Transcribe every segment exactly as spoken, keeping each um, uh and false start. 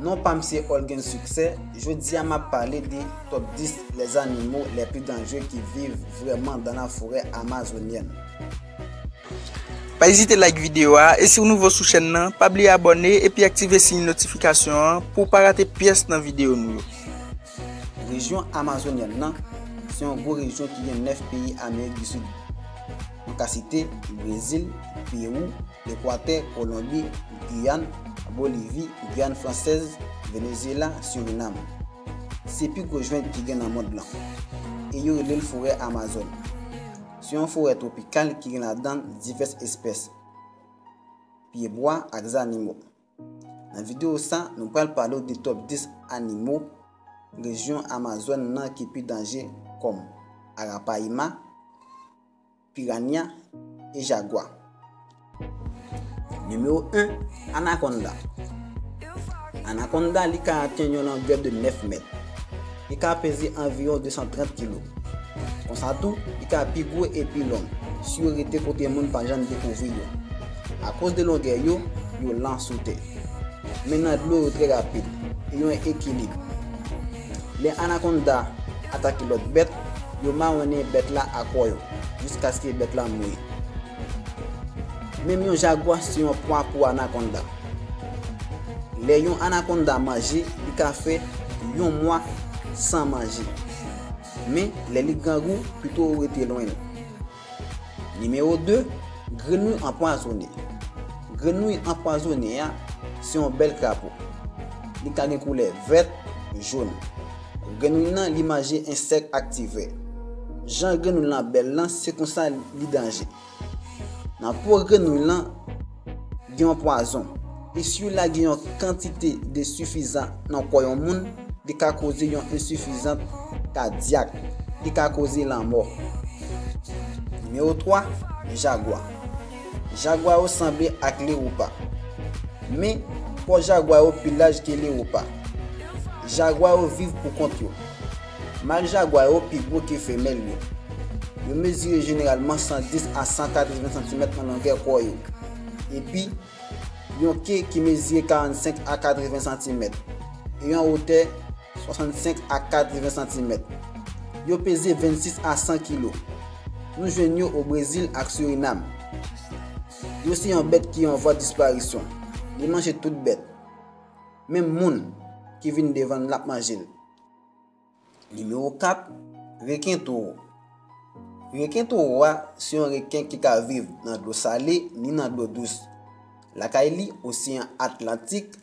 Non pa m se Olgen Succès, jodi a m ap pale de top dis les animaux les plus dangereux qui vivent vraiment dans la forêt amazonienne. Pa ezite like videyo a, e si w nouvo sou chèn nan, pa bliye abòne epi aktive siy notifikasyon an pou w pa rate pyès nan videyo nou yo. Rejyon amazonyèn nan se yon gwo rejyon ki gen nèf peyi Amerik di Sid. Nou ka site Brezil, Pewou, Ekwatè, Kolonbi, Giyàn, Bolivi, Giyàn Fransèz, Venezyela, Sirinam. Se pi gwo jwent ki gen nan mond lan, e yo rele l forè Amazòn. Se yon forè twopikal ki gen ladan l divès espès pyebwa ak zannimo. Nan videyo sa, nou pral pale w de top dis animo rejyon Amazòn nan ki pi danje, kòm Arapaima, Piranya e Jagwa. Nimewo en, Anakonda. Anakonda, li ka atenn yon longè de nèf mèt. Li ka peze anviwon de san trant kilo. Konsa tou, li ka pi gwo e pi long si yo rete kote moun pa janm dekouvri yo. Akoz de longè yo, yo lan sou tè. Men nan dlo, yo trè rapid e yo ekilib. Lè anakonda atake lòt bèt, yo mawonnen bèt la ak kò yo, jiskaske bèt la mouri. Menm yon jagwa se yon pwa pou anakonda. Lè yon anakonda manje, li ka fè yon mwa san manje. Men, lè li grangou, pito ou rete lwen l. Nimewo de, grenouy anpwazone. Grenouy anpwazone a, se yon bèl krapo. Li ka gen koulè vèt, jòn. Grenouy nan, li manje ensèk ak ti vè. Jan grenouy lan bèl lan, se konsa li danje. Nan po grenouy lan, gen yon pwazon. E si w lage yon kantite de sifizan nan kò yon moun, li ka koze yon ensifizans kadyak. Li ka koze lanmò. Nimewo twa, jagwa. Jagwa yo sanble ak lewopa. Men, kò jagwa yo pi laj ke lewopa. Jagwa yo viv pou kont yo. Mal jagwa yo pi gwo ke femèl yo. Yo mezire jeneralman san dis a san katreven santimèt nan longè kò yo. Epi, yon ke ki mezire karannsenk a katreven santimèt e yon wotè swasannsenk a katreven santimèt. Yo peze vennsis a san kilo. Nou jwenn yo o Brezil ak Sirinam. Yo se yon bèt ki an vwa disparisyon. Li manje tout bèt. Menm moun ki vin devan l, l ap manje l. Nimewo kat, reken towo. Reken towo a se yon reken ki ka viv nan dlo sale ni nan dlo dous. Lakay li, Oseyan Atlantik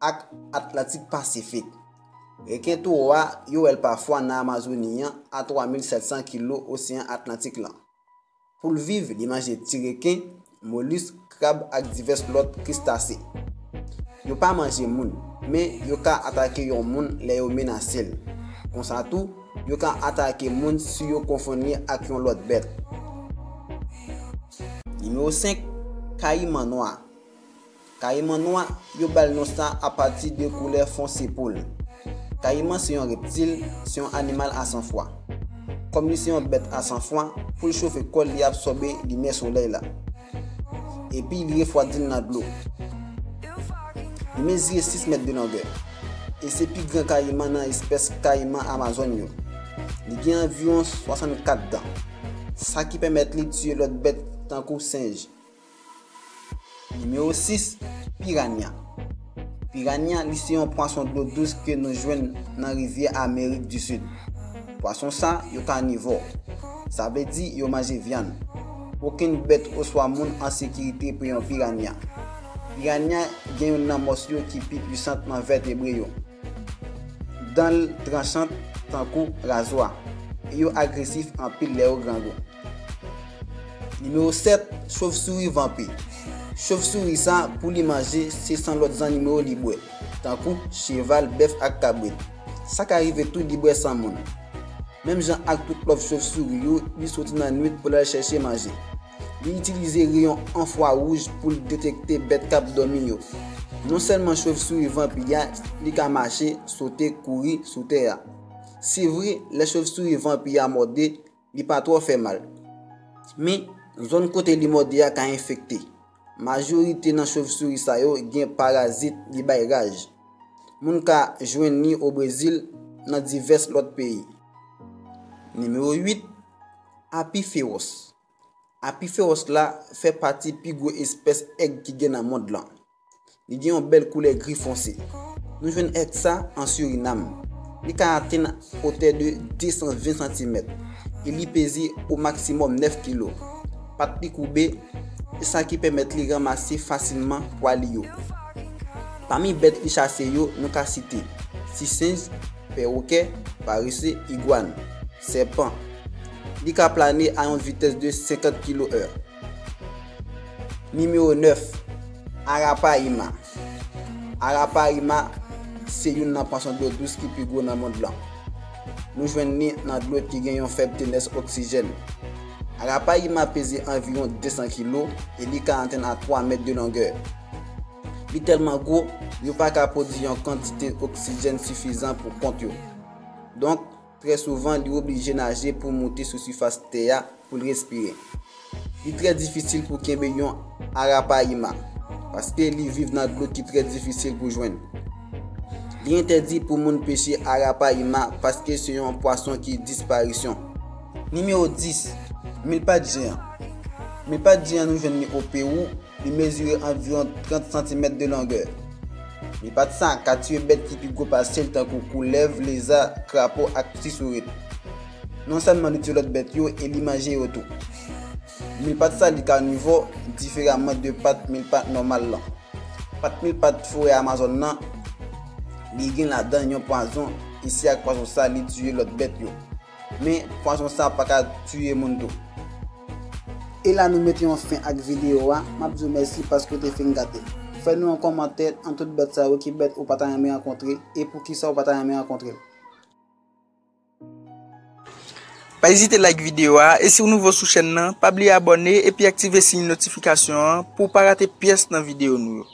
ak Atlantik Pasifik. Reken towo a, yo wè l pafwa nan Amazoni an, a twa mil sèt san kilo Oseyan Atlantik lan. Pou l viv, li manje ti reken, molisk, krab ak divès lòt kristase. Yo pa manje moun, men yo ka atake yon moun lè yo menase l. Konsa tou, yo ka atake moun si yo konfonn li ak yon lòt bèt. Nimewo senk, kayiman nwa. Kayiman nwa, yo ba l non sa apati de koulè fonse po l. Kayiman se yon reptil, se yon animal a san fwa. Kòm li se yon bèt a san fwa, pou l chofe kò l, li absòbe limyè solèy la. Epi li refwadi l nan dlo. Li mezire sis mèt de longè. E se pi gran kayiman nan espès kayiman Amazòn yo. Li gen anviwon swasannkat dan. Sa ki pèmèt li tiye lòt bèt tankou senj. Nimewo sis, piranya. Piranya, li se yon pwason dlo dous ke nou jwenn nan rivyè Amerik di Sid. Pwason sa yo kanivò. Sa vle di yo manje vyann. Okenn bèt oswa moun an sekirite pou yon piranya. Piranya gen youn nan mòs yo ki pi pwisant nan vètebre yo. Dan l tranchant tankou razwa. E yo agresif anpil lè yo grangou. Nimewo sèt, chofsouri vanpi. Chofsouri sa, pou li manje, se san lòt zannimo li bwè, tankou cheval, bèf ak kabrit. Sa ka rive tou li bwè san moun. Menm jan ak tout lòt chofsouri yo, li soti nan nwit pou l al chèche manje. Li itilize reyon enfrawouj pou l detekte bèt k ap dòmi yo. Non sèlman chofsouri vanpi a, li ka mache, sote, kouri sou tè a. Se vre, lè chofsouri vanpi a mòde, li pa twò fè mal. Men, zòn kote li mòde a ka enfekte. Majorite nan chofsouri sa yo gen parazit li bay raj. Moun ka jwenn li o Brezil, nan divès lòt peyi. Nimewo uit, Api fewòs. Api fewòs la fè pati pi gwo espès èg ki gen nan mond lan. Li gen yon bèl koulè gri fonse. Nou jwenn èg sa an Sirinam. Li ka atenn wotè de de san ven santimèt e li peze o maksimòm nèf kilo. Pat li koube, e sa ki pèmèt li ranmase fasilman pwa li yo. Pami bèt li chase yo, nou ka site sisenj, pèwokè, parese, igwàn, sèpan. Li ka plane a yon vitès de senkant kilo è. Nimewo nèf, Arapaima. Arapaima se youn nan pwason dlo dous ki pi gwo nan mond lan. Nou jwenn li nan dlo ki gen yon fèb tenès oksijèn. Arapaima peze anviwon de san kilo e li ka atenn a twa mèt de longè. Li tèlman gwo, yo pa ka pwodui yon kantite oksijèn sifizan pou kont yo. Donk, trè souvan, li oblije naje pou moute sou sifas tè a pou l respire. Li trè difisil pou kenbe yon arapaima, paske li viv nan dlo ki trè difisil pou jwenn. Li entèdi pou moun peche arapaima paske se yon pwason ki disparisyon. Nimewo dis, milpat jeyan. Milpat jeyan, nou jwenn li o Pewou, li mezire anviwon trant santimèt de longè. Milpat sa ka tiye bèt ki pi gwo pase l, tankou koulèv, leza, krapo ak ti sourit. Non sèlman li tiye lòt bèt yo e li manje yo tou. Milpat sa li kanivò, diferaman de pat milpat nòmal lan. Pat milpat forè Amazòn nan, li gen ladan yon pwazon, e se ak pwazon sa li tiye lòt bèt yo. Men pwazon sa pa ka tiye moun tou. E la nou mete yon fen ak videyo a. M ap di w mèsi paske w te fin gade. Fè nou yon kòmantè an tout bèt sa yo, ki bèt ou pa ta renmen rankontre e poukisa ou pa ta renmen rankontre l. Pa ezite like videyo a, e si w nouvo sou chèn nan, pa bliye abòne epi aktive siy notifikasyon an pou w pa rate pyès nan videyo nou yo.